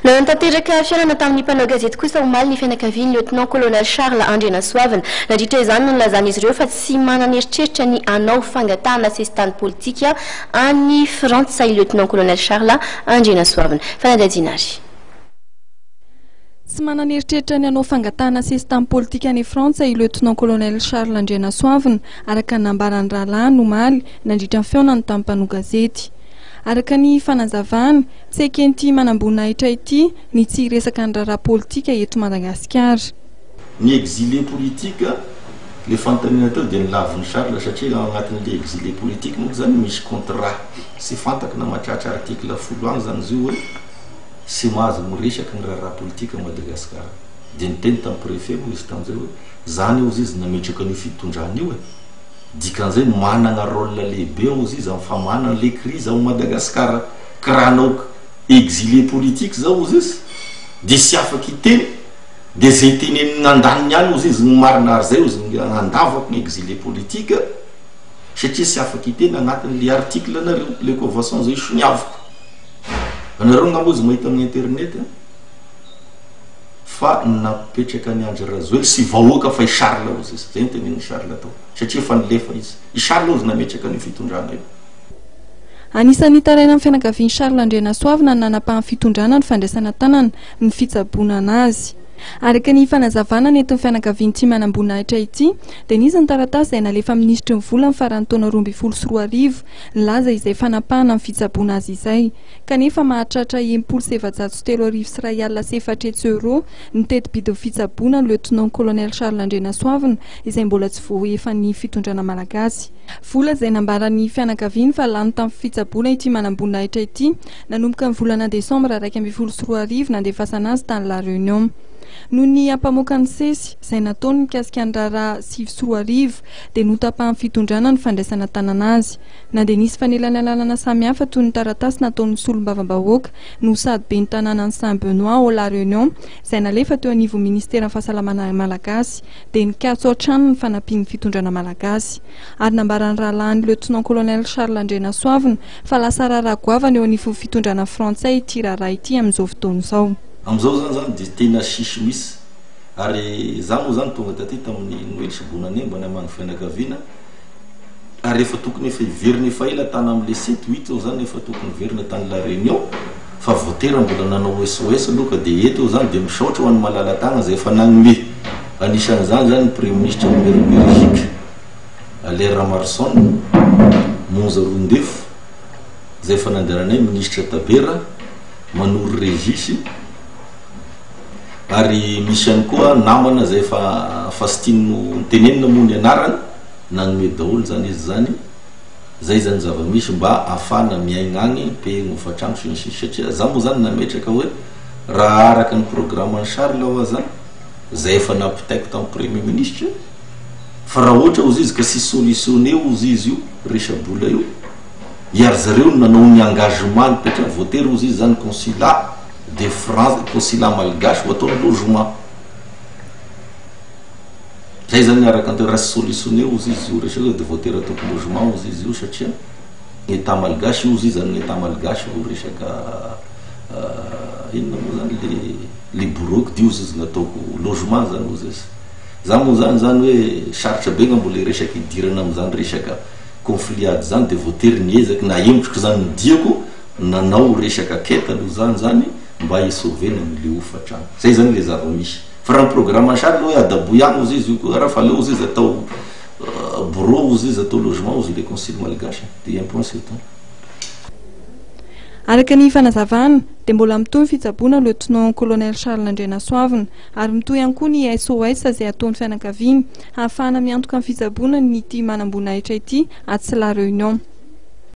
Nanatanteraka fihaonana tamin'ny mpanao gazety kosa omaly ny fianakavian'ny Lieutenant Colonel Charles Andrianasoavina. Nandritra izany no nilazan'izy ireo fa tsy manana eritreritra ny hanao fangatahana sesitany politika any Frantsa i Lieutenant Colonel Charles Andrianasoavina. Fanadihadiana ary. Tsy manana eritreritra ny hanao fangatahana sesitany politika any Frantsa i Lieutenant Colonel Charles Andrianasoavina, araka ny nambaran'ny rahalahiny omaly nandritra ny fihaonany tamin'ny mpanao gazety. Araka ny fanazavany, tsy eken'ity manamboninahitra ity ny tsy hiresaka ny raharaha politika eto Madagasikara. Ny exilé politique, le fanontaniana teo dia ny lavin'i Charles satria ao agnatin'le exilé politique manko zany misy contrat, tsy fantako na mahatratra article folo agny zany izy io hoe tsy mahazo miresaky ny raharaha politique à Madagascar. Dia niteny tamin'ny préfet moa izy tamin'izay hoe zany hozy izy nametraka an'io fitondrana io e! Dikan'izay managna rôle lehibe hozy izy amin'ny famahana an'le crise ao Madagascar. Ka raha hanao exilé politique zao hozy izy dia tsy afaka hiteny dia zay tenenin'ny andaniny ihany hozy izy no marina ary zay hozy ny andavako ny exilé politique satria tsy afaka hiteny agnatin'le article nareo, le convention zay soniaviko. Anareo angamba hozy mahita amin'ny internet fa napetraka an'i Andry Rajoel sy vahoaka fa i Charles hozy izy, zay no tenenin'i Charles tao satria efa nilefa izy, i Charles hozy nametraka an'io fitondrana io. Anisan'ny nitarainan'ny fianakavian'i Charles Andrianasoavina ny nanapahan'ny fitondrana ny fandraisana an-tanana ny fitsaboana azy. Araka ny fanazavana nentin'ny fianakavian'ity manamboninahitra ity dia nisy ny taratasy izay nalefa minisitry ny vola ny faran'ny taona 2012 nilaza izay fanapahana ny fitsaboana azy izay kanefa mahatratra 3460 euros ny teti-bidin'ny fitsaboana ny Lieutenant Colonel Charles Andrianasoavina izay mbola tsy voaefan'ny fitondrana malagasy. Vola izay nambaran'ny fianakaviany fa lany tamin'ny fitsaboana ity manamboninahitra ity nanomboka ny volana desambra 2011 nandefasana azy tany La Réunion. Noho ny ampamoaka nisesy izay nataony mikasika ny raharaha 2009 dia notapahan'ny fitondrana ny fandraisana tanana azy. Na dia nisy fanelanelanana samihafa toy ny taratasy nataon'ny solombavambahoaka no sady ben'ny tanànan'i Saint Benoît ao La Réunion izay nalefa teo anivon'ny ministeran'ny fahasalamana malagasy dia nikatso hatrany ny fanampian'ny fitondrana malagasy. Ary nambaran'ny rahalahiny Lieutenant Colonel Charles Andrianasoavina fa lasa raharaha goavana eo anivon'ny fitondrana frantsay ity raharaha ity amin'izao fotoana izao. Amin'izao zany zany dia tena sisy misy ary za moa zany tonga taty tamin'ny Noely sy Bonane mba namangy fianakaviana ary efa tokony efa hiverina efa ela tany amin'le sept huit eo zany efa tokony hiverina tany La Réunion fa voatery mbola nanao SOS aloha ka dia eto eo zany dia misaotra ho an'ny malala-tagna zay efa nanome anisan'izany zany ny Praiminisitra Omer Beriziky, Alain Ramaroson, Monja Roindefo zay efa nandehananay, Minisitra Tabera, Manoro Régis ary misy ihany koa namana zay efa fa tsy tiany notenenina moa ny anarany, nanome daholo zany izy zany. Zay zany zava-misy mba afahana miaigna agny, pehigny hofantragno sy ny sisa satria za moa zany nametraka hoe raha araka ny programme an'i Charles hoa zany zay efa nampitaiko tamin'ny premier ministre fa raha ohatra ozy izy ka tsy solutionner ozy izy io resa-bola io iary zareo no nanao ny engagement nipetrahany voatery ozy izy zany consulat de France consulat malgache ho ataony logement. Zay zany araka ny raha tsy solutionner ozy izy io resaka io de voatery ataoko logement ozy izy io satria ny etat malgache ozy izy any etat malgache io resaka inona moa zany le le bureau de ozy izy nataoko logement zany ozy izy za moa zany zany hoe sarotra be ngamba le resaka idirana am'zany resaka conflit ady zany de voatery niezaky nahemotriko zany ny diako nanao resaka quête aloha zany zany mba hi-sauver-na ny le hofantrano zay zany le zava-misy. Fa raha ny programme an'i Charles hoe adaboy agny ozy izy io koa raha fa aleo ozy izy atao bureau ozy izy atao logement ozy le consul malgache de un point c'est tout. Araka ny fanazavana dia mbola mitohy ny fitsaboana Lieutenant Colonel Charles Andrianasoavina ary mitohy ihany koa ny SOS izay ataon'ny fianakaviany hahafahana miantoka ny fitsaboana ny ity manamboninahitra ity atsy La Réunion.